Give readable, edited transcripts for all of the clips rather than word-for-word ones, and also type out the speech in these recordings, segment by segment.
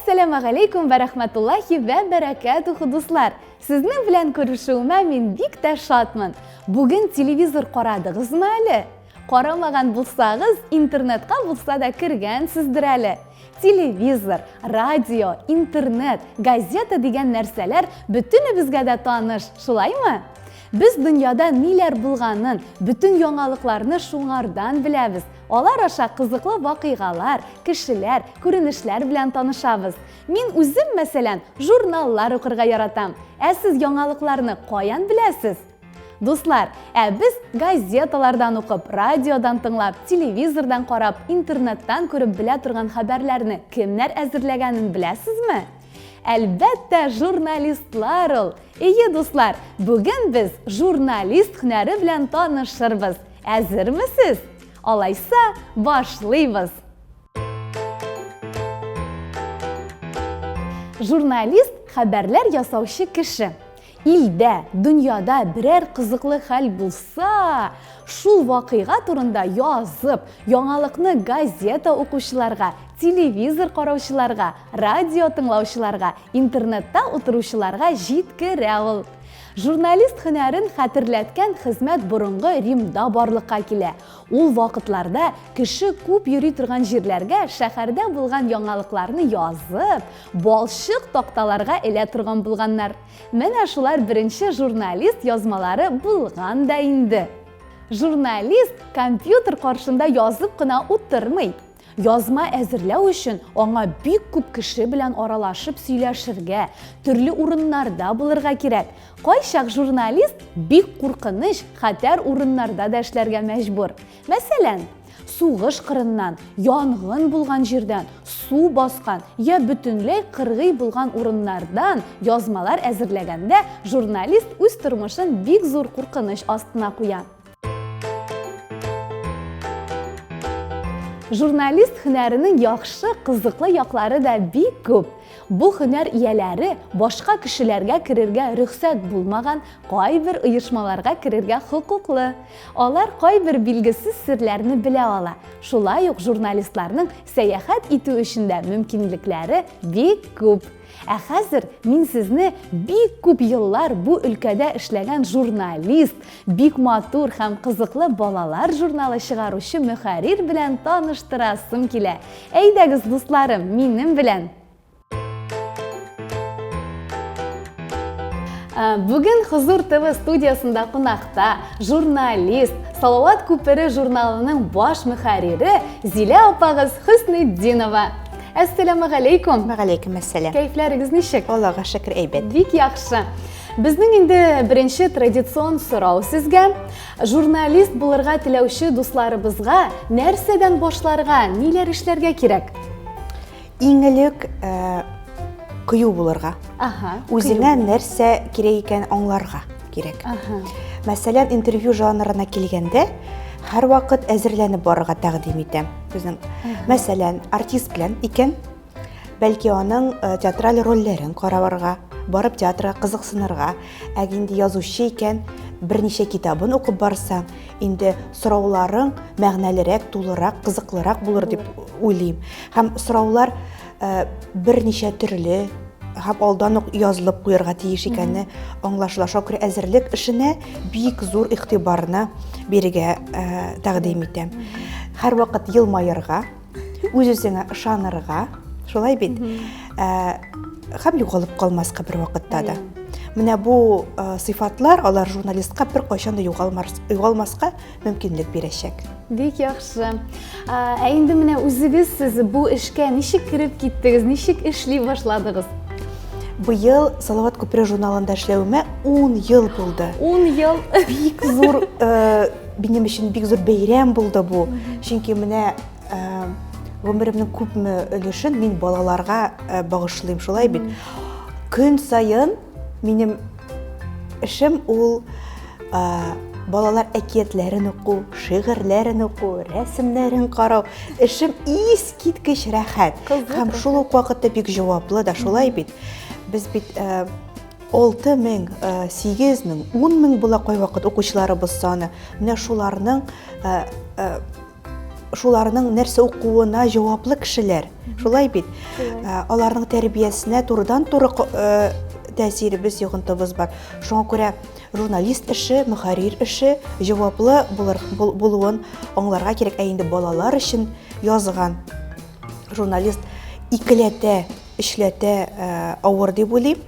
Әссәламәгаләйкүм вә рәхмәтуллаһи вә бәрәкәтүһү, дуслар! Сезнең белән күрешүемә мин бик тә шатмын. Бүген телевизор карадыгызмы әле? Карамаган булсагыз, интернетка булса да кергәнсездер әле. Телевизор, радио, интернет, газета дигән нәрсәләр бөтенебезгә дә таныш, шулаймы? Без дөньяда ниләр булганын, бөтен яңалыкларны шуңардан беләбез. Алар аша кызыклы вакыйгалар, кешеләр, күренешләр белән танышабыз. Мин үзем, мәсәлән, журналлар укырга яратам. Ә сез яңалыкларны каян беләсез? Дуслар, ә без газеталардан укып, радиодан тыңлап, телевизордан карап, интернеттан күреп белә торган хәбәрләрне кемнәр әзерләгәнен беләсезме? Әлбәттә, журналистлар ул! Әйе, дуслар, бүген без журналист һөнәре белән танышырбыз. Әзерме сез? Алайса, башлыйбыз! Журналист хәбәрләр ясаучы кеше. Илдә, дөньяда берәр кызыклы хәл булса, шул вакыйга турында язып, яңалыкны газета укучыларга, телевизор караучыларга, радио тыңлаучыларга, интернетта утыручыларга җиткерә ул. Журналист һөнәрен хәтерләткән хезмәт борынгы Римда барлыкка килә. Ул вакытларда кеше күп йөри торган җирләргә шәһәрдә булган яңалыкларны язып, балчык такталарга элә торган булганнар. Менә шулар беренче журналист язмалары булган да инде. Журналист компьютер каршында язып кына утырмый. Язма әзерләү өчен аңа бик күп кеше белән аралашып сөйләшергә, төрле урыннарда булырга кирәк. Кайчак журналист бик куркыныч, хәтәр урыннарда да эшләргә мәҗбүр. Мәсәлән, сугыш кырыннан, янгын булган җирдән, су баскан я бөтенләй кыргый булган урыннардан язмалар әзерләгәндә журналист үз тормышын бик зур куркыныч астына куя. Журналист һөнәренең яхшы, кызыклы яклары да бик күп. Бу һөнәр ияләре башка кешеләргә керергә рөхсәт булмаган кайбер оешмаларга керергә хокуклы. Алар кайбер билгесез серләрне белә ала. Шулай ук журналистларның сәяхәт итү өчен дә мөмкинлекләре бик күп. Ә хәзер мин сезне бик күп еллар бу өлкәдә эшләгән журналист, бик матур һәм кызыклы балалар журналы чыгаручы мөхәррир белән таныштырасым килә. Әйдәгез, дусларым, минем белән! Бүген Хозур ТВ студиясендә кунакта журналист, Салават күпере журналының баш мөхәррире Зилә апагыз Хөснетдинова. Әссәламегаләйкүм. Вәгаләйкүм әссәлам. Кәефләрегез ничек? Аллага шөкер, әйбәт. Бик яхшы. Безнең инде беренче традицион сорау сезгә. Журналист булырга теләүче дусларыбызга нәрсәдән башларга, ниләр эшләргә кирәк? Иң элек э, кыю булырга. Ага. Үзеңә нәрсә кирәк икәнен аңларга кирәк. Ага. Мәсәлән, интервью жанрына килгәндә, һәрвакыт әзерләнеп барырга тәкъдим итәм. Безнең, мәсәлән, артист белән икән, бәлки аның э, театраль рольләрен карарга, барып театрга кызыксынырга. Ә инде язучы икән, берничә китабын укып барсаң, инде сорауларың мәгънәлерәк, тулырак, кызыклырак булыр дип уйлыйм. Һәм сораулар э, берничә төрле һәм алдан ук язылып куярга тиеш икәне аңлашыла. Шуңа күрә әзерлек эшенә бик зур игътибарны бирергә э, тәкъдим итәм. Һәрвакыт елмаерга, үз-үзеңә ышанырга, шулай бит? Э, һәм югалып калмаска бер вакытта да. Менә бу э, сыйфатлар алар журналистка беркайчан да югалмаска мөмкинлек бирәчәк. Бик яхшы. Ә инде менә үзегез сез бу эшкә ничек кереп киттегез, ничек эшли башладыгыз? Быел Салават күпере журналында эшләвемә 10 ел булды. 10 ел. Бик зур, э, минем өчен бик зур бәйрәм булды бу. Чөнки менә э, гомеремнең күпме өлешен мин балаларга э, багышлыйм, шулай бит. Көн саен минем эшем ул балалар әкиятләрен уку, шигырьләрен уку, рәсемнәрен карау. Эшем искиткеч рәхәт. Һәм шул ук вакытта бик җаваплы да, шулай бит. Без бит 6 мең, 8 мең, 10 мең була кайвакыт укучыларыбыз саны. Менә шуларның шуларның нәрсә укуына җаваплы кешеләр. Шулай бит. Аларның тәрбиясенә турыдан-туры тәэсиребез, йогынтыбыз бар. Шуңа күрә журналист эше, мөхәррир эше җаваплы булыр, булуын аңларга кирәк. Ә инде балалар өчен язган журналист икеләтә, өчләтә авыр дип уйлыйм.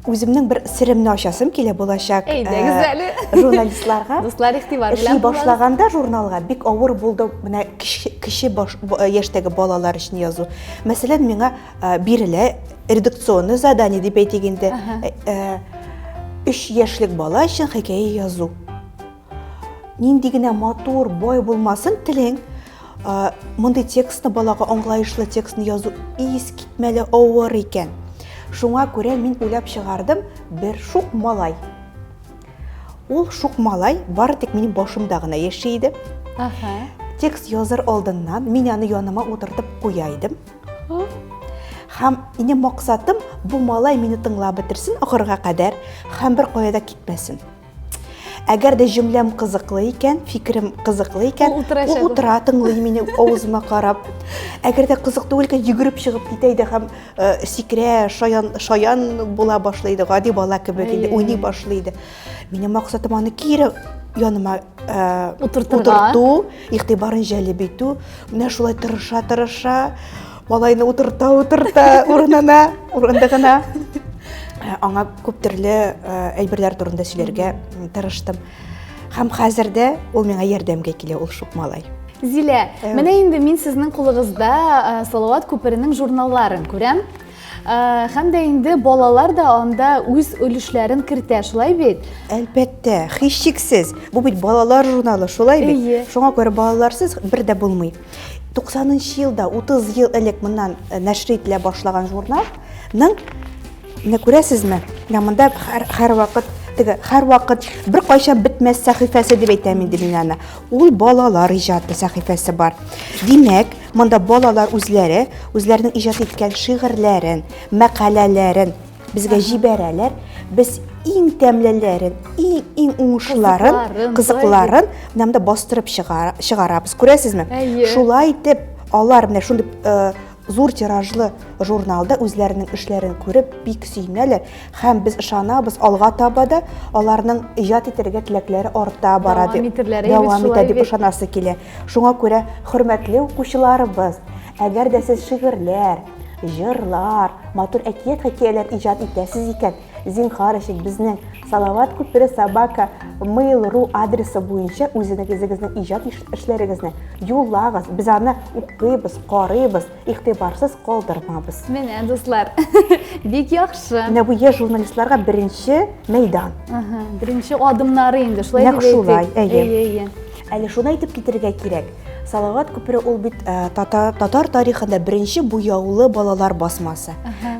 Үземнең бер серемне ачасым килә булачак. Әйдәгез әле. Журналистларга. Дуслар игътибар белән. Эшли башлаганда журналга бик авыр булды менә кече баш яшьтәге балалар өчен язу. Мәсәлән, миңа бирелә редакционный задание дип әйтик инде. 3 яшьлек бала өчен хикәя язу. Нинди генә матур, бай булмасын телең, мондый текстны балага аңлаешлы текстны язу искитмәле авыр икән. Шуңа күрә мин уйлап чыгардым бер шук малай. Ул шук малай бары тик минем башымда гына яши иде. Ага. Текст языр алдыннан мин аны яныма утыртып куя идем. Һәм минем максатым бу малай мине тыңлап бетерсен ахырга кадәр һәм бер кая да китмәсен. Әгәр дә җөмләм кызыклы икән, фикерем кызыклы икән, ул утыра, тыңлый мине авызыма карап. Әгәр дә кызык түгел икән, йөгереп чыгып китә иде һәм э, сикерә, шаян, шаян була башлый иде, гади бала кебек инде уйный башлый иде. Минем максатым аны кире яныма э, утырту, игътибарын җәлеп итү. Менә шулай тырыша-тырыша, малайны утырта-утырта урынына, урындыгына. Э, аңа күп төрле э, әйберләр турында сөйләргә тырыштым. Һәм хәзер дә ул миңа ярдәмгә килә, ул шук малай. Зилә, э, менә инде мин сезнең кулыгызда Салават күперенең журналларын күрәм. Һәм дә инде балалар да анда үз өлешләрен кертә, шулай бит? Әлбәттә, һичшиксез. Бу бит балалар журналы, шулай бит? Шуңа күрә балаларсыз бер дә булмый. 90 елда, 30 ел элек моннан нәшер ителә башлаган журналның Менә күрәсезме? Менә монда һәрвакыт теге һәрвакыт бер кайчан бетмәс сәхифәсе дип әйтәм инде мин аны. Ул балалар иҗаты сәхифәсе бар. Димәк, монда балалар үзләре үзләренең иҗат иткән шигырьләрен, мәкаләләрен безгә җибәрәләр. Без иң тәмлеләрен, иң-иң уңышларын, кызыкларын менә монда бастырып чыгарабыз. Күрәсезме? Шулай итеп, алар менә шундый э, Зур тиражлы журналда үзләренең эшләрен күреп бик сөенәләр һәм без ышанабыз, алга таба да аларның иҗат итәргә теләкләре арта бара дип, дәвам итә дип ышанасы килә. Шуңа күрә, хөрмәтле укучыларыбыз, әгәр дә сез шигырьләр, җырлар, матур әкият-хикәяләр иҗат итәсез икән, зинһар өчен безнең Салават күпере собака mail ру адресы буенча үзегезегезнең иҗат эшләрегезне юллагыз. Без аны укыйбыз, карыйбыз, игътибарсыз калдырмабыз. Менә, дуслар, бик яхшы. Менә бу яшь журналистларга беренче мәйдан. Ага, беренче адымнары инде, шулай дип әйтик. Нәкъ шулай, әйе. Әйе, әйе. Әле шуны әйтеп китәргә кирәк. Салават күпере ул бит э, татар, татар тарихында беренче буяулы балалар басмасы.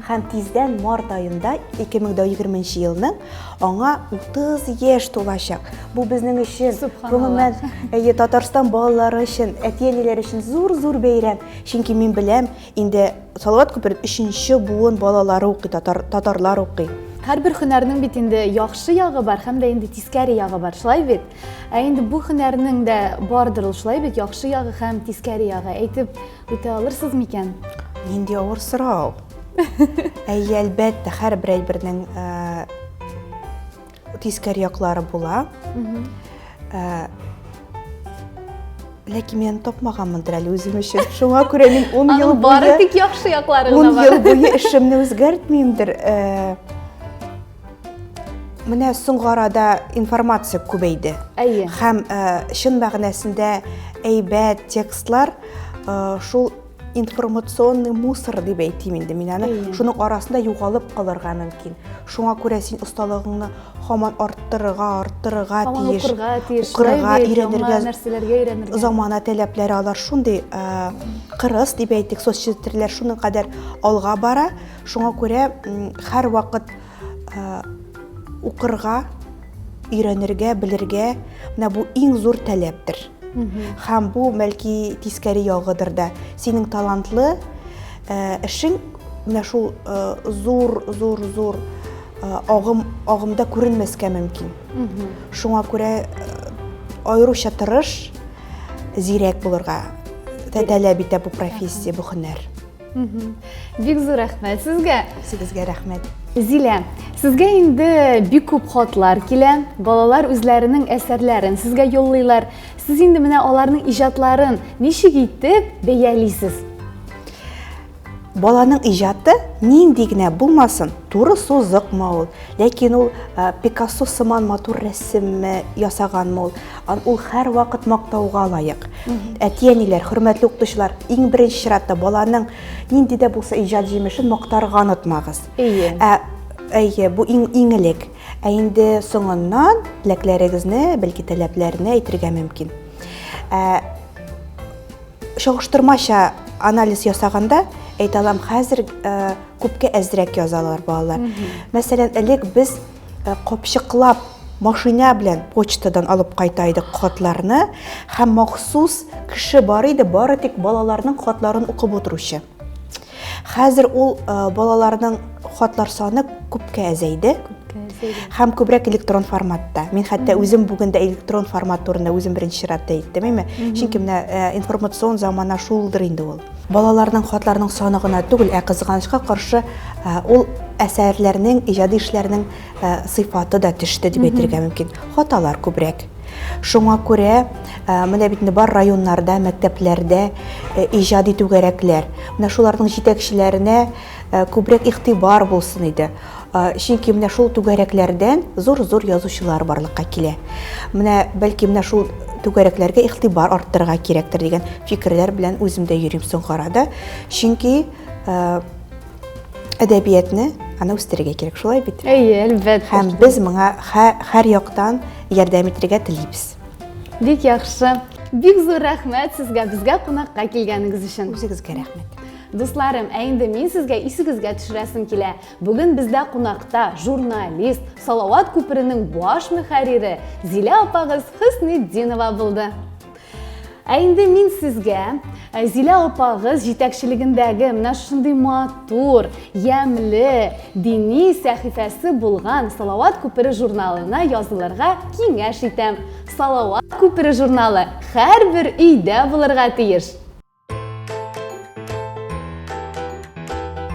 Һәм тиздән март аенда 2020 елның аңа 30 яшь тулачак. Бу безнең өчен, гомумән, әйе, Татарстан балалары өчен, әти-әниләр өчен зур-зур бәйрәм. Чөнки мин беләм, инде Салават күперен өченче буын балалары укый, татар, татарлар укый. Һәрбер һөнәрнең бит инде яхшы ягы бар һәм дә инде тискәре ягы бар, шулай бит? Ә инде бу һөнәрнең дә бардыр ул, шулай бит, яхшы ягы һәм тискәре ягы. Әйтеп үтә алырсыз микән? Нинди авыр сорау. Әйе, әлбәттә, һәрбер әйбернең э, тискәре яклары була. Э, ләкин мин тапмаганмындыр әле үзем өчен. Шуңа күрә мин 10 ел буе бары тик яхшы яклары гына бар. 10 ел буе эшемне үзгәртмимдер. Э, менә соңгы арада информация күбәйде. Әйе. Һәм э, чын мәгънәсендә әйбәт текстлар шул информационный мусор дип әйтим инде мин аны. Шуның арасында югалып калырга мөмкин. Шуңа күрә син осталыгыңны һаман арттырырга, арттырырга һаман тиеш. Укырга тиеш. Укырга, өйрәнергә. Нәрсәләргә өйрәнергә. Замана таләпләре алар шундый э, кырыс дип әйтик, соцчелтәрләр шуның кадәр алга бара. Шуңа күрә һәрвакыт э, укырга, өйрәнергә, белергә, менә бу иң зур таләптер. Һәм бу бәлки тискәре ягыдыр да. Синең талантлы э, эшең менә шул э, зур, зур, зур э, агым агымда күренмәскә мөмкин. Шуңа күрә аеруча тырыш, зирәк булырга таләп итә бу профессия, бу һөнәр. Бик зур рәхмәт сезгә. Сезгә рәхмәт. Зилә, сезгә инде бик күп хатлар килә. Балалар үзләренең әсәрләрен сезгә юллыйлар. Сез инде менә аларның иҗатларын ничек итеп бәялисез? Баланың иҗаты нинди генә булмасын, туры сузыкмы ул, ләкин ул э, Пикассо сыман матур рәсемме ясаганмы ул, ул һәрвакыт мактауга лаек. Әти-әниләр, хөрмәтле укытучылар, иң беренче чиратта баланың нинди дә булса иҗат җимешен мактарга онытмагыз. Әйе. Ә, әйе, бу иң иң элек. Ә инде соңыннан теләкләрегезне, бәлки таләпләрне әйтергә мөмкин. Ә, Чагыштырмача анализ ясаганда, әйтә алам, хәзер э, күпкә әзрәк язалар балалар. Мәсәлән, элек без э, капчыклап машина белән почтадан алып кайта идек хатларны һәм махсус кеше бар иде, бары тик балаларның хатларын укып утыручы. Хәзер ул э, балаларның хатлар саны күпкә әзәйде. Һәм күбрәк электрон форматта. Мин хәтта үзем бүген дә электрон формат турында үзем беренче чиратта әйттем, әйме? Чөнки менә э, информацион замана шулдыр инде ул. Балаларның хатларының саны гына түгел, ә кызганычка каршы э, ул әсәрләрнең, иҗади эшләрнең сыйфаты да төште дип әйтергә мөмкин. Хаталар күбрәк. Шуңа күрә э, менә бит инде бар районнарда, мәктәпләрдә э, иҗади түгәрәкләр. Менә шуларның җитәкчеләренә э, күбрәк игътибар булсын иде. Чөнки менә шул түгәрәкләрдән зур-зур язучылар барлыкка килә. Менә бәлки менә шул түгәрәкләргә игътибар арттырырга кирәктер дигән фикерләр белән үзем дә йөрим соңгы арада. Чөнки әдәбиятны аны үстерергә кирәк, шулай бит? Әйе, әлбәттә. Һәм без моңа һәр яктан ярдәм итәргә телибез. Бик яхшы. Бик зур рәхмәт сезгә безгә кунакка килгәнегез өчен. Үзегезгә рәхмәт. Дусларым, ә инде мин сезгә исегезгә төшерәсем килә. Бүген бездә кунакта журналист, Салават күперенең баш мөхәррире Зилә апагыз Хөснетдинова булды. Ә инде мин сезгә э, Зилә апагыз җитәкчелегендәге менә шундый матур, ямьле, дини сәхифәсе булган Салават күпере журналына язылырга киңәш итәм. Салават күпере журналы һәрбер өйдә булырга тиеш.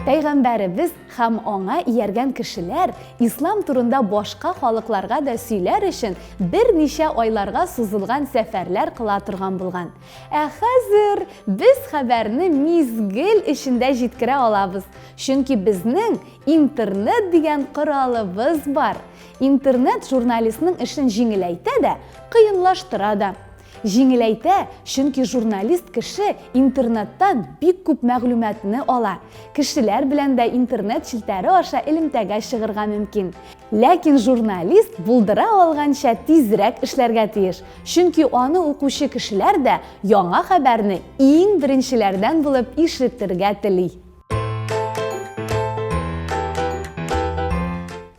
Пәйгамбәребез һәм аңа ияргән кешеләр ислам турында башка халыкларга да сөйләр өчен берничә айларга сузылган сәфәрләр кыла торган булган. Ә хәзер без хәбәрне мизгел эчендә җиткерә алабыз, чөнки безнең интернет дигән коралыбыз бар. Интернет журналистның эшен җиңеләйтә дә, кыенлаштыра да. Җиңеләйтә, чөнки журналист кеше интернеттан бик күп мәгълүматны ала, кешеләр белән дә интернет челтәре аша элемтәгә чыгырга мөмкин. Ләкин журналист булдыра алганча тизрәк эшләргә тиеш, чөнки аны укучы кешеләр дә яңа хәбәрне иң беренчеләрдән булып ишетергә тели.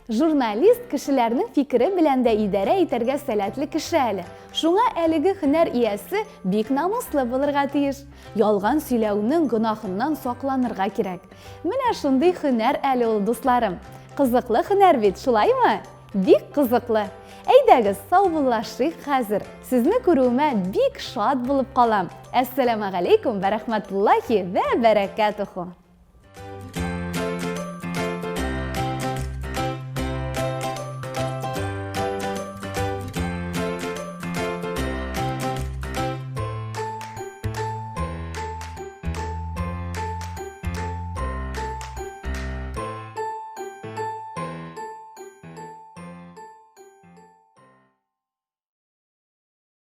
Журналист кешеләрнең фикере белән дә идарә итәргә сәләтле кеше әле. Шуңа әлеге һөнәр иясе бик намуслы булырга тиеш. Ялган сөйләүнең гөнаһыннан сакланырга кирәк. Менә шундый һөнәр әле ул, дусларым. Кызыклы һөнәр бит, шулаймы? Бик кызыклы. Әйдәгез, саубуллашыйк хәзер. Сезне күрүемә бик шат булып калам. Әссәламәгаләйкүм вә рәхмәтуллаһи вә бәрәкәтүһү.